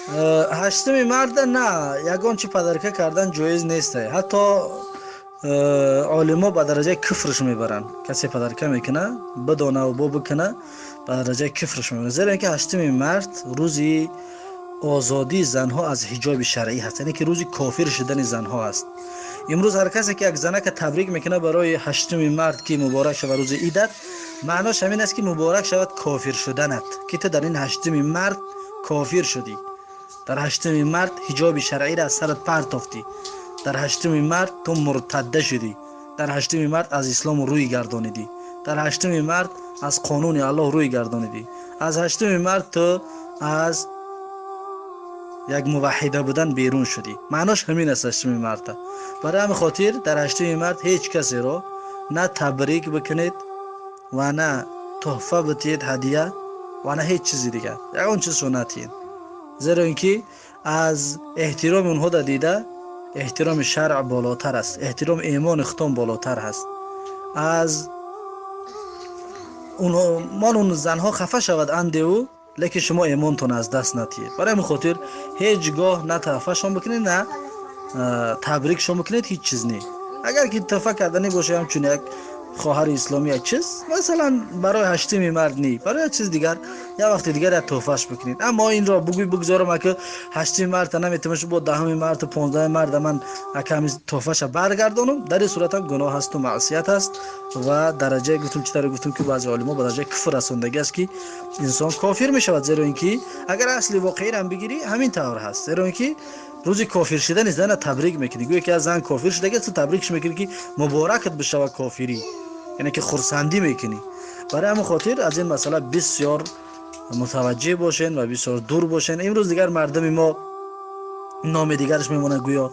Ҳаштуми марда на ягон чи подарка кардан ҷоиз нест. Ҳатто олимо ба дараҷаи куфрш мебаранд. Касе подарка мекуна, бидонаву бо бикуна, ба дараҷаи куфрш мебаранд, зеро ин ки ҳаштуми март рӯзи озодии занҳо аз ҳиҷоби шаръӣ ҳаст, яъне ки рӯзи кофир шудани занҳо аст. Имрӯз ҳар касе ки як занака табрик мекунад барои ҳаштуми март, ки муборак шавад рӯзи идат, маънош ҳамин аст, ки муборак шавад кофир шуданат, ки ту дар ин ҳаштуми март кофир шудӣ, дар ҳаштуми март ҳиҷоби шаръиро аз сарат партофтӣ, дар ҳаштуми март ту муртадда шудӣ, дар ҳаштуми март аз ислом рӯй гардонидӣ, дар ҳаштуми март аз қонуни Аллоҳ рӯй гардонидӣ, аз ҳаштуми март ту аз як муваҳҳида будан берун шудӣ. Маънош ҳамин аст ҳаштуми марта. Барои ҳамин хотир дар ҳаштуми март ҳеҷ касеро на табрик бикунед ва на туҳфа битиҳед, ҳадия, ва на ҳеҷ чизи дигар, ягон чизшо натиҳед, зеро ин ки аз эҳтироми онҳо да дида эҳтироми шаръ болотар аст, эҳтироми имони худтон болотар ҳаст. Аз мон он занҳо хафа шавад андеву, лекин шумо имонтон аз даст натиҳед. Барои ҳамин хотир ҳеҷ гоҳ на туҳфашон бикунед, на табрикшон бикунед, ҳеҷ чиз не. Агар ки туҳфа карданӣ боша, ҳамчун як хоҳари исломӣ як чиз, масалан, барои ҳаштуми март ни, барои як чиз дигар, як вақти дигар як туҳфаш бикунед. Аммо инро бугӯй, бигзорам, ака ҳаштуми марта наметавонам, бо 10-уми марту 15-уми марта ман аками туҳфаша баргардонам, дар ин сурат ҳам гуноҳ ҳасту маъсият аст ва дараҷае гуфтум, чӣ тавре гуфтум, ки баъзе олимо ба дараҷаи куфр расондагӣ аст, ки инсон кофир мешавад, зеро ин ки агар асли воқеиро ҳам бигирӣ, ҳамин тавр ҳаст, зеро ин ки рӯзи кофир шудани зана табрик мекунӣ, гӯё ки аз зан кофир шудагӣ, ту табрикш мекунӣ, ки муборакат бишавад кофирӣ, яъне ки хурсандӣ мекунӣ. Барои ҳамин хотир аз ин масъала бисёр мутаваҷҷеҳ бошен ва бисёр дур бошен. Имрӯз дигар мардуми мо номи дигараш мемонад, гӯё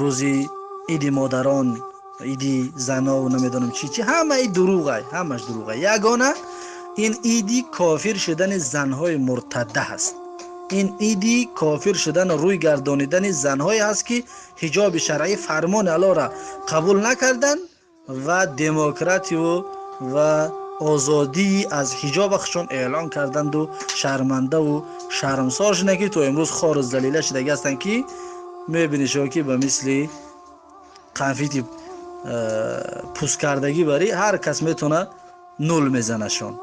рӯзи иди модарон, иди занаву намедонам чӣ чӣ. Ҳамаи дурӯғай, ҳамаш дурӯғай. Ягона ин иди кофир шудани занҳои муртадда ҳаст, ин иди кофир шудану рӯй гардонидани занҳое ҳаст, ки ҳиҷоби шаръӣ, фармони Аллоҳро қабул накарданд ва демократию ва озодии аз ҳиҷоба худшон эълон карданду шармандаву шармсор шуданд, ки то имрӯз хору залила шудагӣ ҳастанд, ки мебинӣ шумо, ки ба мисли қанфити пусткардагӣ барӣ ҳар кас метавона нул мезанашон.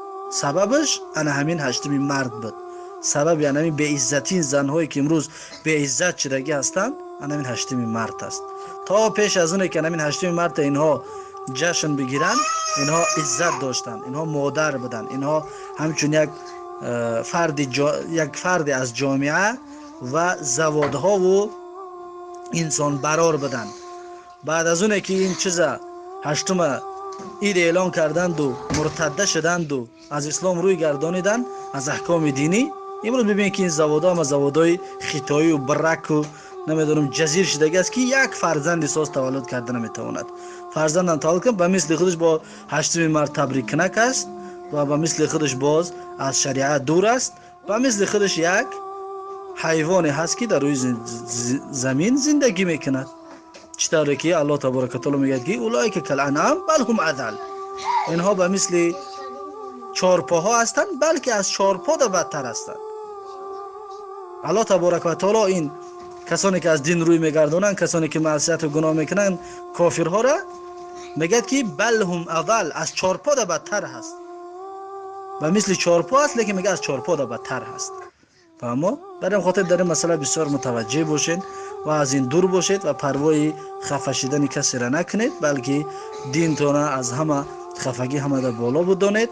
Сабабаш ана ҳамин ҳаштуми март буд. Сабаби ана ҳамин беиззатии занҳое, ки имрӯз беиззат шудагӣ ҳастанд, ана ҳамин ҳаштуми март аст. То пеш аз оне ки ана ҳамин ҳаштуми марта инҳо ҷашн бигиранд, инҳо иззат доштанд, инҳо модар буданд, инҳо ҳамчун як фарди, як фарде аз ҷомеа ва заводҳову инсонбарор буданд. Баъд аз оне ки ин чиза ҳаштума ид эълон карданду муртадда шуданду аз ислом рӯй гардониданд, аз аҳкоми динӣ, имрӯз бибинед, ки ин заводҳо ҳама заводҳои хитоию браку намедонам ҷазир шудагӣ аст, ки як фарзанди соз таваллуд карда наметавонад. Фарзандам таваллуд кунад, ба мисли худаш бо ҳаштуми март табриккунак аст ва ба мисли худаш боз аз шариат дур аст, ба мисли худаш як ҳайвоне ҳаст, ки дар рӯи замин зиндагӣ мекунад. Чӣ тавре ки Аллоҳ таборака таоло мегӯяд, ки أولئك كالأنعام بل هم أضل, инҳо ба мисли чорпоҳо ҳастанд, балки аз чорпода бадтар ҳастанд. Аллоҳ таборака ва таоло ин касоне ки аз дин рӯй мегардонанд, касоне ки маъсияту гуноҳ мекунанд, кофирҳоро мегӯяд, ки بل هم أضل, аз чорпода бадтар ҳаст. Ба мисли чорпо аст, лекин мегӯяд, аз чорпода бадтар ҳаст. Фаҳмо? Бар ин хотир дар ин масъала бисёр мутаваҷҷеҳ бошед ва аз ин дур бошед ва парвои хафа шидани касеро накунед, балки динтона аз ҳама хафагӣ ҳамада боло бидонед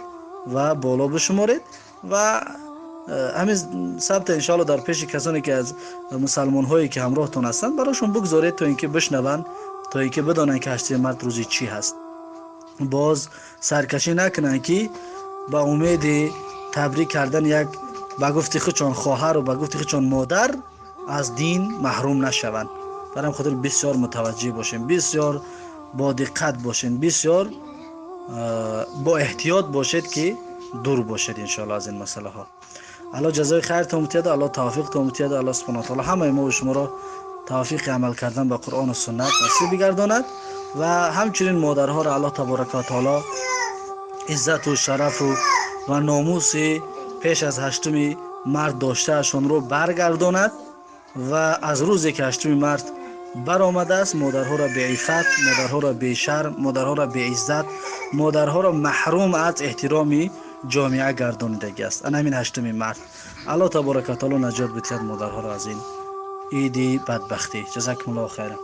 ва боло бишуморед. Ва ҳамин сабта иншоалло дар пеши касоне ки аз мусалмонҳое ки ҳамроҳтон ҳастанд, барошон бигзоред, то ин ки бишнаванд, то ин ки бидонанд, ки ҳаштуми март рӯзи чӣ ҳаст. Боз саркашӣ накунанд, ки ба умеди табрик кардани як, ба гуфти худшон, хоҳару ба гуфти худшон модар аз дин маҳрум нашаванд. Бар ҳамин хотир бисёр мутаваҷҷеҳ бошем, бисёр бодиққат бошем, бисёр бо эҳтиёт бошед, ки дур бошед иншоалло аз ин масъалаҳо. Аллоҳ ҷазои хайртон мутиҳад, Аллоҳ тавфиқтон мутиҳад, Аллоҳ субҳана таоло ҳамаи мо шуморо тавфиқи амал кардан ба Қуръону суннат насиб бигардонад ва ҳамчунин модарҳоро Аллоҳ таборака ва таоло иззату шарафу ва номуси пеш аз ҳаштуми март доштаашонро баргардонад. Ва аз рӯзе ки 8 март баромадааст, модарҳоро беиффат, модарҳоро бешарм, модарҳоро беиззат, модарҳоро маҳрум аз эҳтироми ҷомеа гардонидагӣ аст. Ана ҳамин 8 март. Аллоҳ таборака ва таоло наҷот бидиҳад модарҳоро аз ин иди бадбахтӣ. Ҷазакумуллоҳу хайран.